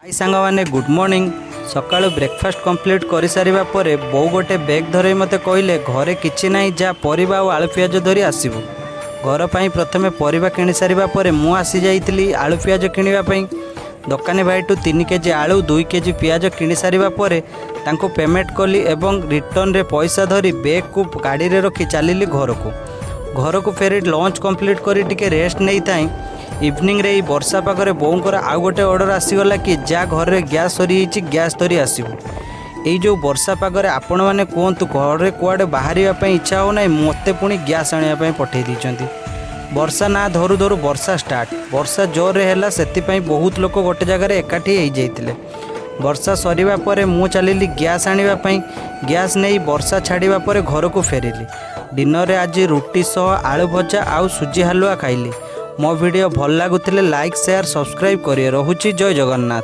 High ସାଙ୍ଗମାନେ, good morning. ସକାଳୁ breakfast complete କରିସାରିବା ପରେ ବୋଉ ଗୋଟେ ବ୍ୟାଗ୍ ଧରେଇ ମୋତେ କହିଲେ, ଘରେ କିଛି ନାହିଁ, ଯା ପରିବା ଆଉ ଆଳୁ ପିଆଜ ଧରି ଆସିବୁ। ଘର ପାଇଁ ପ୍ରଥମେ ପରିବା କିଣି ସାରିବା ପରେ ମୁଁ ଆସିଯାଇଥିଲି ଆଳୁ ପିଆଜ କିଣିବା ପାଇଁ। ଦୋକାନୀ ଭାଇଠୁ 3 କେଜି ଆଳୁ, 2 କେଜି ପିଆଜ କିଣି ସାରିବା ପରେ ତାଙ୍କୁ ପେମେଣ୍ଟ କଲି ଏବଂ ରିଟର୍ଣ୍ଣରେ ପଇସା ଧରି ବ୍ୟାଗ୍କୁ ଗାଡ଼ିରେ ରଖି ଚାଲିଲି ଘରକୁ। ଘରକୁ ଫେରି ଲଞ୍ଚ କମ୍ପ୍ଲିଟ୍ କରି ଟିକେ ରେଷ୍ଟ ନେଇଥାଏ। ଇଭିନିଂରେ ଏଇ ବର୍ଷା ପାଗରେ ବୋଉଙ୍କର ଆଉ ଗୋଟେ ଅର୍ଡ଼ର ଆସିଗଲା କି ଯା, ଘରେ ଗ୍ୟାସ୍ ସରିଯାଇଛି, ଗ୍ୟାସ୍ ଧରି ଆସିବୁ। ଏଇ ଯେଉଁ ବର୍ଷା ପାଗରେ ଆପଣମାନେ କୁହନ୍ତୁ, ଘରେ କୁଆଡ଼େ ବାହାରିବା ପାଇଁ ଇଚ୍ଛା ହେଉନାହିଁ, ମୋତେ ପୁଣି ଗ୍ୟାସ୍ ଆଣିବା ପାଇଁ ପଠାଇ ଦେଇଛନ୍ତି। ବର୍ଷା ନା ଧରୁ ଧରୁ ବର୍ଷା ଷ୍ଟାର୍ଟ। ବର୍ଷା ଜୋରରେ ହେଲା, ସେଥିପାଇଁ ବହୁତ ଲୋକ ଗୋଟେ ଜାଗାରେ ଏକାଠି ହେଇଯାଇଥିଲେ। ବର୍ଷା ସରିବା ପରେ ମୁଁ ଚାଲିଲି ଗ୍ୟାସ୍ ଆଣିବା ପାଇଁ। ଗ୍ୟାସ୍ ନେଇ ବର୍ଷା ଛାଡ଼ିବା ପରେ ଘରକୁ ଫେରିଲି। ଡିନରରେ ଆଜି ରୁଟି ସହ ଆଳୁ ଭଜା ଆଉ ସୁଜି ହାଲୁଆ ଖାଇଲି। ମୋ ଭିଡ଼ିଓ ଭଲ ଲାଗୁଥିଲେ ଲାଇକ୍, ସେୟାର, ସବସ୍କ୍ରାଇବ୍ କରିବେ। ରହୁଛି, ଜୟ ଜଗନ୍ନାଥ।